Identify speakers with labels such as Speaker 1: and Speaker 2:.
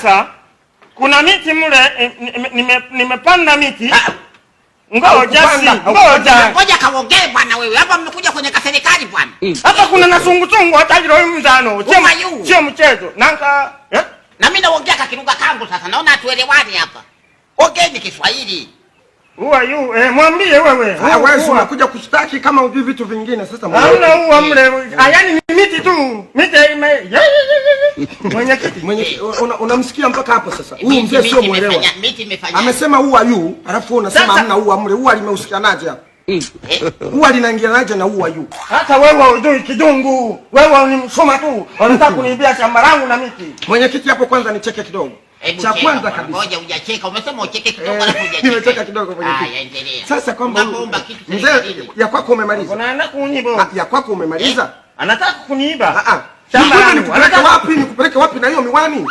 Speaker 1: Sasa kuna miti mle, nimepanda miti. Ngoja si, ngoja.
Speaker 2: Ngoja kaongee bwana wewe. Hapa mmekuja kwenye kaserikali bwana.
Speaker 1: Hapa kuna nasungusungu hata hilo mzano. Sio mchezo. Nanka, eh?
Speaker 2: Na mimi naongea kakiruga kangu sasa. Naona hatuelewani hapa. Ongeeni Kiswahili.
Speaker 1: Huwa yu, mwambie wewe.
Speaker 3: Wewe unakuja kushtaki kama hujui vitu vingine sasa.
Speaker 1: Hamna huwa mle. Yaani ni miti tu. Miti ime. Mwenyekiti,
Speaker 3: mwenyekiti unamsikia mpaka hapo sasa. Huyu mzee sio mwelewa.
Speaker 2: Miti imefanya.
Speaker 3: Amesema huwa yu, alafu unasema hamna huwa mle. Huwa limehusianaje hapo? Huwa linaingilianaje na huwa yu?
Speaker 1: Hata wewe hujui kidungu. Wewe ni msoma tu. Unataka kuniibia shamba langu na miti.
Speaker 3: Mwenyekiti, hapo kwanza nicheke kidogo. Cha kwanza kabisa.
Speaker 2: Ngoja hujacheka. Umesema ucheke kidogo alafu hujacheka.
Speaker 3: Nimecheka kidogo mwenyekiti.
Speaker 2: Haya, endelea.
Speaker 3: Sasa kwamba mzee ya kwako umemaliza.
Speaker 1: Unaenda kuniiba.
Speaker 3: Ya kwako umemaliza?
Speaker 1: Anataka kuniiba.
Speaker 3: Shamba langu. Nikupeleke wapi? Nikupeleke wapi na hiyo miwani?